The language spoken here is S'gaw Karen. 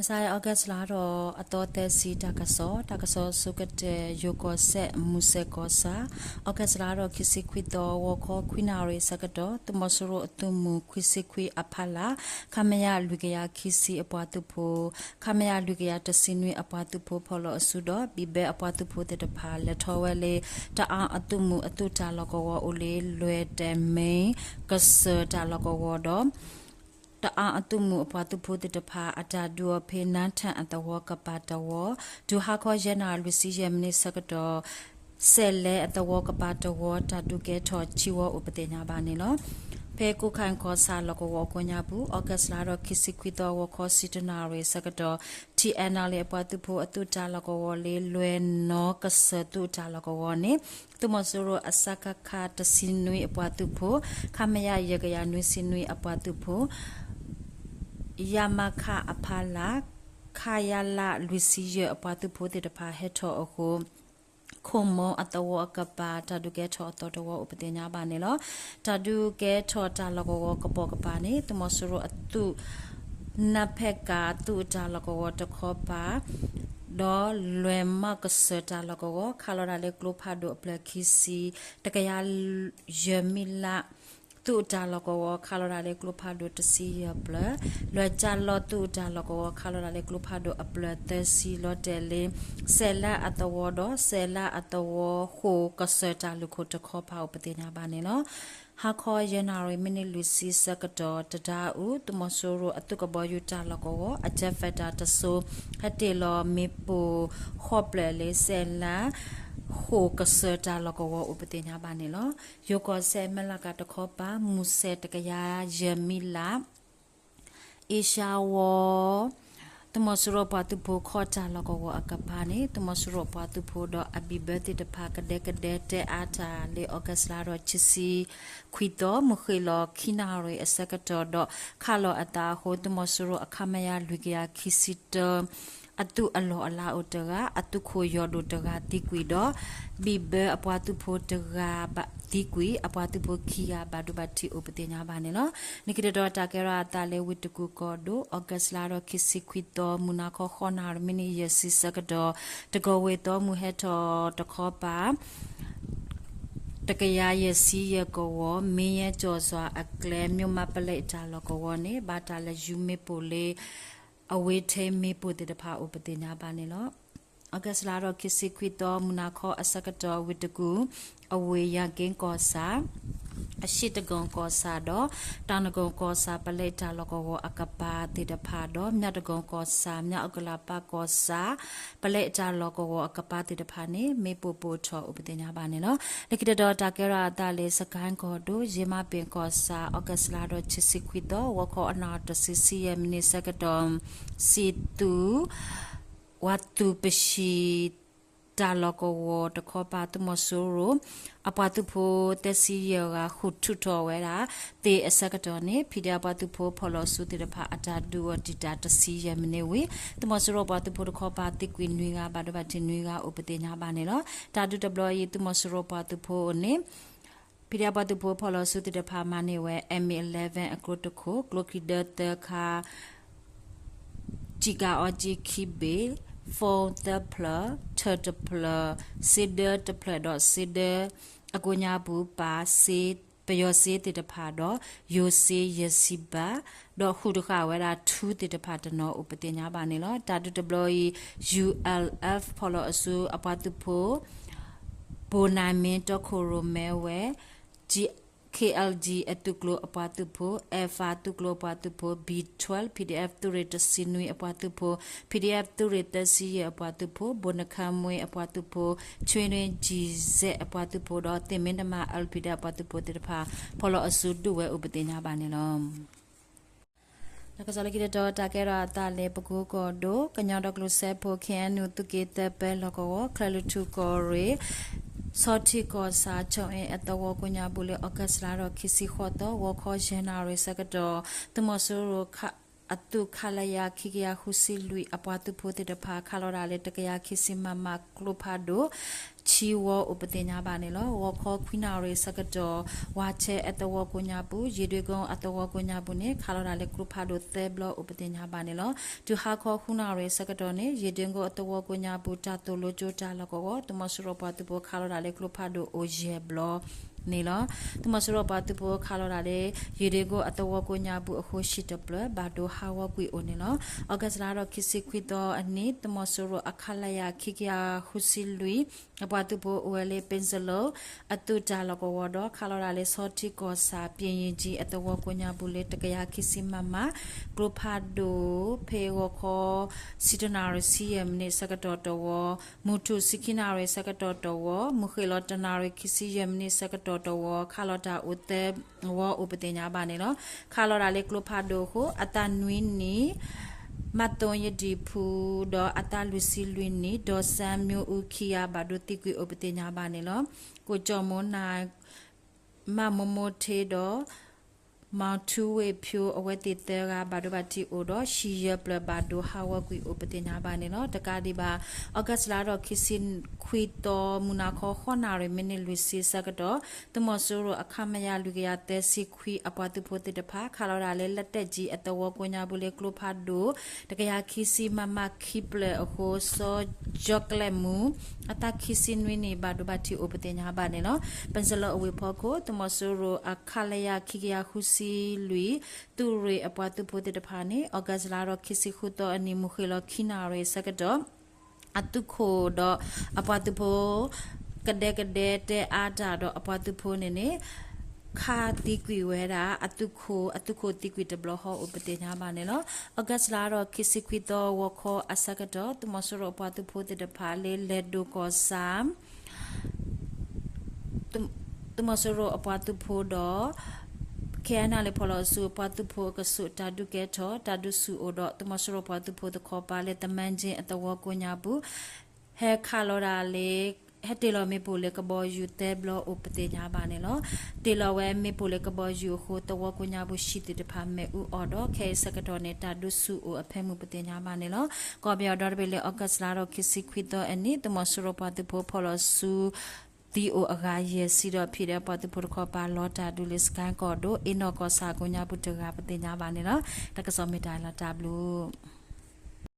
စး August လါဒီးအသီသၢဆံ တၢ်ကစီၣ်, တၢ်ကစီၣ်ဆိကတၢၢ် ယိၤကီၢ်စဲၣ် မူစဲၣ်ကီၢ်ဆၣ်, August လါဒီးခံဆံခွံသီ ဂီၤခီခွံနၣ်ရံၣ်အဆၢကတီၢ် သုးမီၤစိရိၤအသုးမုၢ်ခွံဆံခွံအဖီလာ် ခမရ လွံၢ်ကယၤခံဆံအပှၤသုးဖိ, ခမရ လွံၢ်ကယၤတဆံနွံအပှၤသုးဖိဖီၣ်လီၤအစုဒီး ဘံၣ်ဘၢအပှၤသုးဖိသ့ၣ်တဖၣ် လဲၤထီၣ်ဝဲလၢ တအါအသုးမုၢ်အသုးတၢ်လီၢ်ကဝီၤအိၣ်လၢ လွဲၢ်တဲၣ်မ့ၣ် ကစၢၢ်တၢ်လီၢ်ကဝီၤဒီး တအါအသုးမုၢ်အပှၤသုးဖိသ့ၣ်တဖၣ် အတၢ်ဒုးအီၤဖဲ နါထၣ်အသဝီကပၤတဝီ, တုၤဟါခီယဲၢ်နၣ်ရံၣ်လွံၢ်ဆံယဲၢ်မံးနံးဆၢကတီၢ် စဲးလဲအသဝီကပၤတဝီ တၢ်ဒုးကဲထီၣ်ခံဝီအိၣ်ပသ့ၣ်ညါဘၣ်န့ၣ်လီၤ. ဖဲကိးခၣ်ကီၢ်ဆၣ်လီၢ်ကဝီၤကိးညါပူၤ August လါဒီးခံဆံခွံသီ ဂီၤခီဆံတၢနၣ်ရံၣ်ဆၢကတီၢ် ထံၣ်အဲၣ်နၣ်လ့ၣ် အပှၤသုးဖိအသုးတၢ်လီၢ်ကဝီၤလၢ လွဲၢ်နီကစၢၢ်သုးတၢ်လီၢ်ကဝီၤန့ၣ် သုးမီၤစိရိၤအ စကခ တဆံနွံအပှၤသုးဖိ, ခမရ ယဲၢ်ကယၤနွံဆံနွံအပှၤသုးဖိ ရမခအဖီလာ် ခယလ လွံၢ်ဆံယဲၢ်အပှၤသုးဖိသ့ၣ်တဖၣ်ဟဲထီၣ်အဃိ ခိၣ်မိအသဝီအကပၤ တၢ်ဒုးကဲထီၣ်အသီတဝီအိၣ်ပသ့ၣ်ညါဘၣ်န့ၣ်လီၤ. တၢ်ဒုးကဲထီၣ်တၢ်လီၢ်ကဝီၤကပိာ်ကပၤန့ၣ် သုးမီၤစိရိၤအသုး နါဖဲးကၤသုးတၢ်လီၢ်ကဝီၤတခီပၤ ဒီးလွဲၢ်မီကစၢၢ်တၢ်လီၢ်ကဝီၤ ခးလီၤတၢ်လၢကျိဖးဒိၣ်အဖျၢၣ်ခံဆံ, တကယၤယဲၢ်မံလး သုးတၢ်လီၢ်ကဝီၤ ခးလီၤတၢ်လၢကျိဖးဒိၣ်တဆံယဲၢ်ဖျၢၣ်, လွဲၢ်ကၠၢ်လီၢ်သုးတၢ်လီၢ်ကဝီၤ ခးလီၤတၢ်လၢကျိဖးဒိၣ်အဖျၢၣ်သၢဆံ လီၤတဲာ်လၢ စဲးလၢအသဝီဒီး စဲးလၢအသဝီဃိာ်ကစၢၢ်တၢ်လုၢ်ခိၣ်တခီပၤအိၣ်ပသ့ၣ်ညါဘၣ်န့ၣ်လီၤ. ဟါခီယဲၢ်နၣ်ရံၣ်မံးနံးလွံၢ်ဆံဆၢကတီၢ် တဒါအူ သုးမီၤစိရိၤအသုးကဘီယူၤတၢ်လီၢ်ကဝီၤ အ jet fighter တစိၤ ဟဲတ့ၢ်လီၤမ့ၣ်ပိၢ်ဃိးဖျၢၣ်လၢ စဲးလၢဃိာ်ကစၢၢ်တၢ်လီၢ်ကဝီၤအိၣ်ပသ့ၣ်ညါဘၣ်န့ၣ်လီၤ. ယိၤကီၢ်စဲၣ် မဲလးကၤတခီပၤ မူစဲၣ်တကယၤယဲၢ်မံလး အ့ရှါဝီ သုးမီၤစိရိၤပှၤသုးဖိခီတၢ်လီၢ်ကဝီၤအကပၤန့ၣ် သုးမီၤစိရိၤပှၤသုးဖိဒီးအဘံၣ်ဘၢသ့ၣ်တဖၣ် ကဒဲကဒဲတဲအါတၢ်လၢ August လါဒီးခံဆံခွံသီ မုၢ်ဃ့ၢ်လီၤခံနၣ်ရံၣ်အဆၢကတီၢ်ဒီး ခးလီၤအသးအဃိ သုးမီၤစိရိၤအ ခမရ လွံၢ်ကယၤခံဆံတၢ အသုးအလီၢ်အလၤအိၣ်တဂၤ အသုးခိၣ်ယီၢ်ဒိၣ်တဂၤသံကွံာ်ဒီး ဘံၣ်ဘၢအပှၤသုးဖိတဂၤသံကွံာ် အပှၤသုးဖိခံဂၤဘၣ်ဒိဘၣ်ထံးအိၣ်ပသ့ၣ်ညါဘၣ်န့ၣ်လီၤ. လၢခံတတီၤတၢ်ကဲထီၣ်အသးလၢဝ့ၢ်တကူၣ်ကီၢ်ဒိၣ် August လါဒီးခံဆံခွံသီ မုၢ်နၤခီဃိးနၣ်ရံၣ်မံးနံးယဲၢ်ဆံဆၢကတီၢ် တကဝ့ၤသီမုၢ်ဟဲထီၣ်တခီပၤ တကယၤယဲၢ်ဆံယဲၢ်ကဝီၤ မ့ၢ်ယဲကၠီၤစွၤအကျဲ မျိးမးပလဲအတၢ်လီၢ်ကဝီၤန့ၣ် ဘၣ်တၢ်လဲၤယူၤမ့ၣ်ပိၢ်လၢ အဝ့ၢ်ထဲမ့ၣ်ပိၢ်သ့ၣ်တဖၣ်အိၣ်ပသ့ၣ်ညါဘၣ်န့ၣ်လီၤ. August လါဒီးခံဆံခွံသီ မုၢ်နၤခီအဆၢကတီၢ် ဝ့ၢ်တကူၣ် အဝ့ၢ်ယၤက့ကီၢ်ဆၣ် အရှေ့တကုန်းကီၢ်ဆၣ်ဒီး တောင်ဒဂုံကီၢ်ဆၣ် ပလဲတၢ်လီၢ်ကဝီၤအကပၤသ့ၣ်တဖၣ်ဒီး မြောက်ဒဂုံကီၢ်ဆၣ် မြောက်ဥက္ကလာပကီၢ်ဆၣ် ပလဲတၢ်လီၢ်ကဝီၤအကပၤသ့ၣ်တဖၣ်န့ၣ် မ့ၣ်ပိၢ်ပိၢ်ထီၣ်အိၣ်ပသ့ၣ်ညါဘၣ်န့ၣ်လီၤ. လၢခံတတီၤတၢ်ကဲထီၣ်အသးလၢ စကဲၣ်ကီၢ်ဒိၣ် ယ့မးပ့ၣ်ကီၢ်ဆၣ် August လါဒီးခံဆံခွံသီ ဂီၤခီအနၣ်ရံၣ်တဆံဆံယဲၢ်မံးနံးဆၢကတီၢ် စံးသူ ဝၤသူးပရှံၣ် တၢ်လီၢ်ကဝီၤတခီပၤ သုးမီၤစိရိၤ အပှၤသုးဖိသၢဆံယဲၢ်ဂၤ ဃုာ်ထုးထီၣ်ဝဲဒၣ်သ့ၣ်အဆၢကတီၢ်န့ၣ် ဖံးဒဲးအပှၤသုးဖိဖီၣ်လီၤစုသ့ၣ်တဖၣ် အတၢ်ဒုးအီၤတံာ်တာ်တဆံယဲၢ်မံးနံးဝံၤ သုးမီၤစိရိၤပှၤသုးဖိတခီပၤသံကွံာ်နွံဂၤ ဘၣ်ဒိဘၣ်ထံးနွံဂၤအိၣ်ပသ့ၣ်ညါဘၣ်န့ၣ်လီၤ. တၢ်ဒုးတဘျီအံၤ သုးမီၤစိရိၤပှၤသုးဖိန့ၣ် ဖံးဒဲးအပှၤသုးဖိဖီၣ်လီၤစုသ့ၣ်တဖၣ် မၤန့ၢ်ဝဲ M eleven အကျိတခိၣ်, ကျိချံဒၢသၢခါ, ကျည်ကာအီၤကျိခံဘ့ၣ်, phone သၢဖျၢၣ်, ထၢၣ်တဖျၢၣ်, စ့ဒၢတဖျၢၣ်ဒီးစ့ဒၢအကိးညါပူၤ ပာ်စ့ ပယီၤစ့သ့ၣ်တဖၣ်ဒီး ယိၤစ့ယဲၢ်ဆံဘး, ဒီးဃုာ်တဃာ်ဝဲဒၣ်ထူသ့ၣ်တဖၣ်တနီၤ အိၣ်ပသ့ၣ်ညါဘၣ်န့ၣ်လီၤ. တၢ်ဒုးတဘျီအံၤ ယူၣ်အၣ်လ်အၣ်ဖီၣ်လီၤအစုအပှၤသုးဖိ ဘိၣ်နၢ်မ့ၢ်တီခိၣ်ရိၣ်မဲဝဲ က KLG အသုးကျိၤအပှၤသုးဖိ, Alpha သုးကျိၤအပှၤသုးဖိ, B twelve PDF သုးရ့ၣ်တဆံနွံအပှၤသုးဖိ, PDF သုးရ့ၣ်သၢဆံယဲၢ်အပှၤသုးဖိ, ဘိၣ်နခၢမွ့အပှၤသုးဖိ, ဆွ့န့ၣ် G Z အပှၤသုးဖိဒီး သ့ၣ်မ့တမၤ L P D အပှၤသုးဖိသ့ၣ်တဖၣ် ဖီၣ်လီၤအစုဒုးဝဲအိၣ်ပသ့ၣ်ညါဘၣ်န့ၣ်လီၤ. တၢ်ကစီၣ်လၢခံတတီၤ တၢ်ကဲထီၣ်အသးလၢ ပကိကီၢ်ဒိၣ် ကညီဒီကလုာ်စၢဖှိၣ် K N U သုးက့သၢပၢလီၢ်ကဝီၤ ချၢၣ်လွံၢ်ထူၣ်ကီၢ်ရ့ၣ် ဆီထံကီၢ်ဆၣ် ခၠိၣ်အ့ၣ်အသဝီကိးညါပူၤလၢ August လါဒီးခံဆံဃိးသီ ဂီၤခီယဲၢ်နၣ်ရံၣ်ဆၢကတီၢ် သုးမီၤစိရိၤခး အသုး ခလရ ခံကယၤဃုဆံလွံၢ် အပှၤသုးဖိသ့ၣ်တဖၣ် ခးလီၤဒၣ်လၢ တကယၤခံဆံ မမ ကျိဖးဒိၣ် ဆံဝီအိၣ်ပသ့ၣ်ညါဘၣ်န့ၣ်လီၤ. ဂီၤခီခွံနၣ်ရံၣ်ဆၢကတီၢ် ဝၣ်ထဲအသဝီကိးညါပူၤ ယ့ၣ်ဒ့ကိအသဝီကိးညါပူၤန့ၣ် ခးလီၤဒၣ်လၢကျိဖးဒိၣ်သၢဘျီအိၣ်ပသ့ၣ်ညါဘၣ်န့ၣ်လီၤ. တုၤဟါခီဃုနၣ်ရံၣ်ဆၢကတီၢ်န့ၣ် ယ့ၣ်ဒ့ကိအသဝီကိးညါပူၤ တၢ်သိၣ်လိကၠိတၢ်လီၢ်ကဝီၤ သုးမီၤစိရိၤပှၤသုးဖိခးလီၤဒၣ်လၢကျိဖးဒိၣ်အိၣ်ယဲၢ်ဘျီ န့ၣ်လီၤ. သုးမီၤစိရိၤပှၤသုးဖိခးလီၤဒၣ်လၢ ယ့ၣ်ဒ့ကိအသဝီကိးညါပူၤအဃိ ဟံၣ်တဖျၢၣ် ဘၣ်ဒိဟးဂီၤကွံာ်အိၣ်န့ၣ်လီၤ. အီကူးစ်လါထီၣ်ခံဆံခွံသီအနံၤ သုးမီၤစိရိၤအ ခလရ ခံကယၤဃုဆံလွံၢ် အပှၤသုးဖိအိၣ်ဝဲလၢ ပ့ၣ်စလီ အသုးတၢ်လီၢ်ကဝီၤဒီး ခးလီၤဒၣ်လၢ ဆီထံကီၢ်ဆၣ် ပၠ့ၣ်ယံၣ်ကၠံ အသဝီကိးညါပူၤလၢ တကယၤခံဆံ မမ ကျိဖးဒိၣ် ဖဲဂီၤခီ ဆံတၢနၣ်ရံၣ် ဆံယဲၢ်မံးနံးဆၢကတီၢ်တဝီ, မုၢ်ထူၣ်ဆံခံနၣ်ရံၣ်ဆၢကတီၢ်တဝီ, မုၢ်ဃ့ၢ်လီၤတနၣ်ရံၣ် ခံဆံယဲၢ်မံးနံးဆၢကတီၢ်တဝီ ခးလီၤတၢ်အိၣ်သၢဝီအိၣ်ပသ့ၣ်ညါဘၣ်န့ၣ်လီၤ. ခးလီၤဒၣ်လၢကျိဖးဒိၣ်အဃိ အသးနွံနံၣ် မးသိယဒံၣ်ဖူ ဒီးအသးလွံၢ်ဆံလွံၢ်နံၣ် ဒီးစၢ်မၠိအူခံဂၤ ဘၣ်ဒိသံကွံာ်အိၣ်ပသ့ၣ်ညါဘၣ်န့ၣ်လီၤ. ကိၣ်ကၠီၣ်မိၢ်နၢ် မးမိၢ်မိၢ်ထ့ဒီး မၤထူဝ့ၣ်ဖၠိ အဝဲသ့ၣ်သၢဂၤ ဘၣ်ဒိဘၣ်ထံးအိၣ်ဒီး ဟံၣ်ယဲၢ်ဖျၢၣ်ဘၣ်ဒိဟးဂီၤကွံာ်အိၣ်ပသ့ၣ်ညါဘၣ်န့ၣ်လီၤ. တကးဒံးဘၣ် အီကူးစ်လါထီၣ်ခံဆံခွံသီ မုၢ်နၤခီ ဃိးနၣ်ရံၣ် မံးနံးလွံၢ်ဆံဆၢကတီၢ် သုးမီၤစိရိၤအ ခမရ လွံၢ်ကယၤသၢဆံခွံ အပှၤသုးဖိသ့ၣ်တဖၣ် ခးလီၤဒၣ်လၢ လၢတဲာ်ကၠံအသဝီကိးညါပူၤလၢကျိဖးဒိၣ် တကယၤခံဆံ မမ ခံဖျၢၣ်အဃိ စီၤကၠီကျဲမူ အသးခံဆံနွံနံၣ် ဘၣ်ဒိဘၣ်ထံးအိၣ်ပသ့ၣ်ညါဘၣ်န့ၣ်လီၤ. ပစလၢအဝ့ၢ်ဖီခိၣ် သုးမီၤစိရိၤအ ခလရ ခံကယၤဃုဆံလွံၢ် သုးရ့ၣ်အပှၤသုးဖိသ့ၣ်တဖၣ်န့ၣ် အီကူးစ်လါထီၣ်ခံဆံဃုသီအနံၤ မုၢ်ဃ့ၢ်လီၤခံနၣ်ရံၣ်ဆၢကတီၢ် အသုးခိၣ်ဒီးအပှၤသုးဖိ ကဒဲကဒဲတဲအါတၢ်ဒီးအပှၤသုးဖိန့ၣ်န့ၣ် ခးသံကွံာ်ဝဲဒၣ်အသုးခိၣ်, အသုးခိၣ်သံကွံာ်တဘျီဃီအိၣ်ပသ့ၣ်ညါဘၣ်န့ၣ်လီၤ. အီကူးစ်လါထီၣ်ခံဆံခွံသီ ဂီၤခီအဆၢကတီၢ် သုးမီၤစိရိၤအပှၤသုးဖိသ့ၣ်တဖၣ်လၢလဲၤဒိၣ်ကီၢ်ဆၣ် သုးမီၤစိရိၤအပှၤသုးဖိဒီး ခဲအံၤန့ၣ်လၢဖီၣ်လီၤဆူအပှၤသုးဖိအကဆူး တၢ်ဒုးကဲထီၣ် တၢ်ဒုးဆူၣ်အိၣ်ဒီး သုးမီၤစိရိၤပှၤသုးဖိတခီပၤလၢ သမၢကၠ့အသဝီကိးညါပူၤ ဟဲခးလီၤဒၣ်လၢ ဟဲတ့ၢ်လီၤမ့ၣ်ပိၢ်လၢကဘီယူၤသၢဘျီအိၣ်ပသ့ၣ်ညါဘၣ်န့ၣ်လီၤ. တ့ၢ်လီၤဝဲမ့ၣ်ပိၢ်လၢကဘီယူၤအဃိ သဝီကိးညါပူၤ ဟံၣ်သ့ၣ်တဖၣ်မ့ၣ်အူအီၣ်ဒီး ခဲအံၤဆၢကတီၢ်န့ၣ် တၢ်ဒုးဆူၣ်အိၣ်အဖၢမုၢ်ပသ့ၣ်ညါဘၣ်န့ၣ်လီၤ. ကီၢ်ပယီၤဒီတဘ့ၣ်လၢ အီကူးစ်လါထီၣ်ခံဆံခွံသီအနံၤ သုးမီၤစိရိၤပှၤသုးဖိဖီၣ်လီၤဆူ သံအိၣ်အဂၤယဲၢ်ဆံဒီး PDF ပှၤသုးဖိတခီပၤလီၤတၢ်ဒုးလၢ စကဲကီၢ်ဒိၣ် အ့နီၣ်ကီၢ်ဆၣ်ကိးညါပူၤတဂၤပသ့ၣ်ညါဘၣ်န့ၣ်လီၤ. တၢ်ကစီၣ်မ့ၢ်တၢ်လီၤတၢ်ဘျုး